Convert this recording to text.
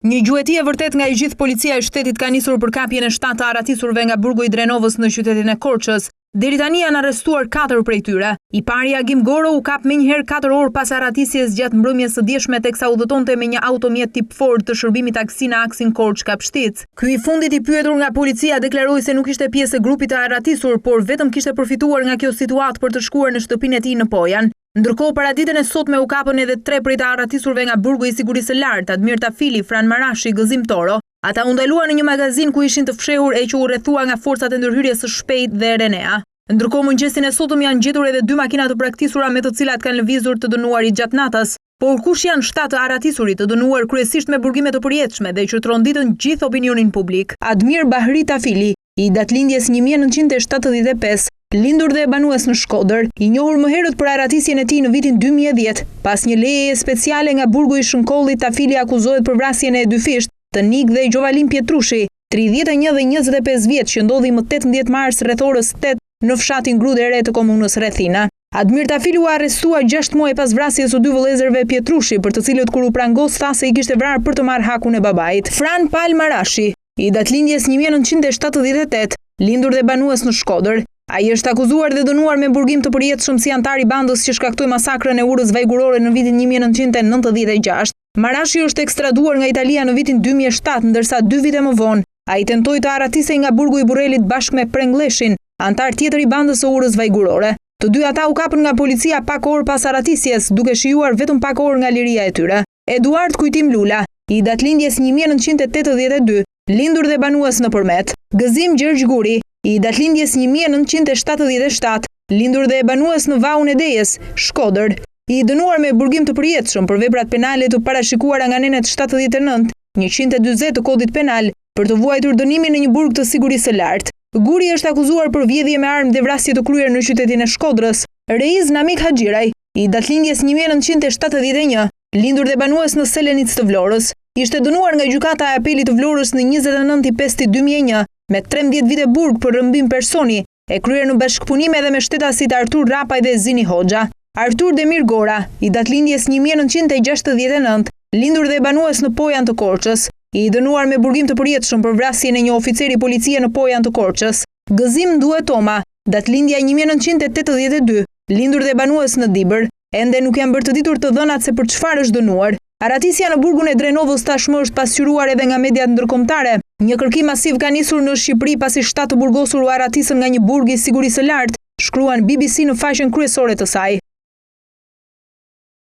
Një gjueti e vërtetë nga e gjithë policia e shtetit ka nisur për kapjen e 7 të arratisurve nga burgu i Drenovës në qytetin e Korçës. Deri tani janë arrestuar 4 prej tyre. I pari Agim Goro u kap menjëherë 4 orë pas arratisjes gjatë mbrëmjes së djeshme teksa udhëtonte me një automjet tip Ford të shërbimit taksi në aksin Korçë-Kapshticë. Ky i fundit i pyetur nga policia deklaroi se nuk ishte pjesë e grupit të arratisur, por vetëm kishte përfituar nga kjo situatë për të shkuar në shtëpinë e tij në Pojan. Ndërkohë, paraditen e sotme u kapën edhe tre prej të arratisurve nga burgu i sigurisë së lartë, Admir Tafili, Fran Marashi, Gëzim Toro. Ata u ndaluan në një magazinë ku ishin të fshehur e që u rrethua nga forcat e ndërhyrjes së shpejtë dhe RENEA. Ndërkohë, mëngjesin e sotëm janë gjetur edhe dy makina të braktisura me të cilat kanë lëvizur të dënuarit gjatë natës. Por kush janë shtatë të arratisurit të dënuar kryesisht me burgime të përjetshme dhe që tronditën gjithë opinionin publik? Admir Bahri Tafili, i datëlindjes 1975, lindur dhe banues në Shkodër, i njohur më herët për arratisjen e tij në vitin 2010, pas një lejeje speciale nga burgu i Shënkollit, Tafili akuzohet për vrasjen e dyfishtë të Nik dhe Gjovalin Pietrushi, 31 dhe 25 vjeç që ndodhi më 18 mars rreth orës 8 në fshatin Grudë e Re të komunës Rrethinë. Admir Tafili u arrestua 6 muaj pas vrasjes së dy vëllezërve Pietrushi, për të cilët kur u prangos tha se i kishte vrarë për të marrë hakun e babait. Fran Pal Marashi, i datëlindjes 1978, lindur dhe banues në Shkodër. Ai është akuzuar dhe dënuar me burgim të përjetshëm si anëtar i bandës që shkaktoi masakrën e urës vajgurore në vitin 1996. Marashi është ekstraduar nga Italia në vitin 2007, ndërsa dy vite më vonë, ai tentoi të arratisej nga burgu i Burrelit bashkë me Preng Lleshin, anëtar tjetër i bandës së urës vajgurore. Të dy ata u kapën nga policia pak orë pas arratisjes, duke shijuar vetëm pak orë nga liria e tyre. Eduard Kujtim Lula, i datëlindjes 1982, lindur dhe banues në Përmet. Gëzim Gjergj Guri, i datëlindjes 1977, lindur dhe banues në Vaun e Dejës, Shkodër. I dënuar me burgim të përjetshëm për veprat penale të parashikuara nga nenet 79, 140 të Kodit Penal, për të vuajtur dënimin në një burg të sigurisë së lartë. Guri është akuzuar për vjedhje me armë dhe vrasje të kryer në qytetin e Shkodrës. Reiz Namik Haxhiraj, i datëlindjes 1971, lindur dhe banues në Selenicë të Vlorës, ishte dënuar nga gjykata e apelit të Vlorës në 29.5.2001 me 13 vite burg për rrëmbim personi, e kryer në bashkëpunim edhe me shtetasit Artur Rapaj dhe Zini Hoxha. Artur Demir Gora, i datëlindjes 1969, lindur dhe banues në Pojan të Korçës, i dënuar me burgim të përjetshëm për vrasjen e një oficeri policie në Pojan të Korçës. Gëzim Ndue Toma, datëlindja 1982, lindur dhe banues në Dibër, Ende nuk janë bërë të ditur të dhënat se për çfarë është dënuar. Arratisja në burgun e Drenovës tashmë është pasqyruar edhe nga mediat ndërkombëtare. Një kërkim masiv ka nisur në Shqipëri pasi shtatë të burgosur u arratisën nga një burg i sigurisë së lartë, shkruan BBC në faqen kryesore të saj.